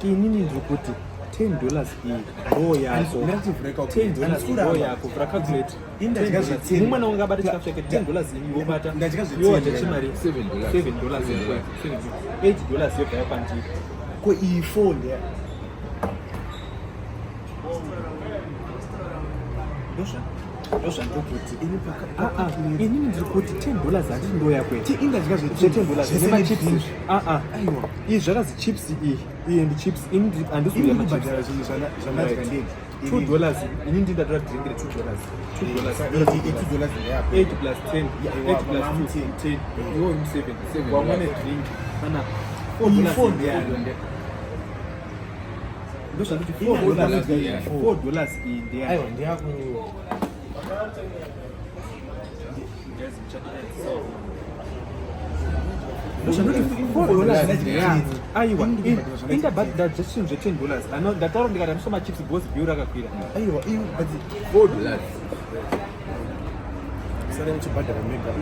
Inini ndiri kuti $10 iyi ndo yako. $10 ndo yako. Vhura calculate. Mumwe naunge akabata chikafu chake $10 iyi wobata. Iwe wadya chimari $7 $8 yobva yakwandiri. Ko iyi 4 ndeya. Ndozvandiri kuti ah, ah, inini ndiri kuti $10 handiti ndo yako Indadya zve $10 nemachips. Ah, iyi zvakazi chips iyi, iyi ndi chips. Ini handisi kudya machips. Zvinhu zvandadya ndega. $2. Ini ndi ndatora drink re $2, $2, 8 plus 10, 8 plus 2, 10. Iwo 7, wamwe nedrink kana $4. Ndozvanditi $4, $4 iyi ndeya. Ndeyako. Aiwa, indabhadhara chinhu zve$10. Ndataura ndikati handiswa machips because bill rakakwira. Aiwa, but $4. Sare muchibhadhara mega.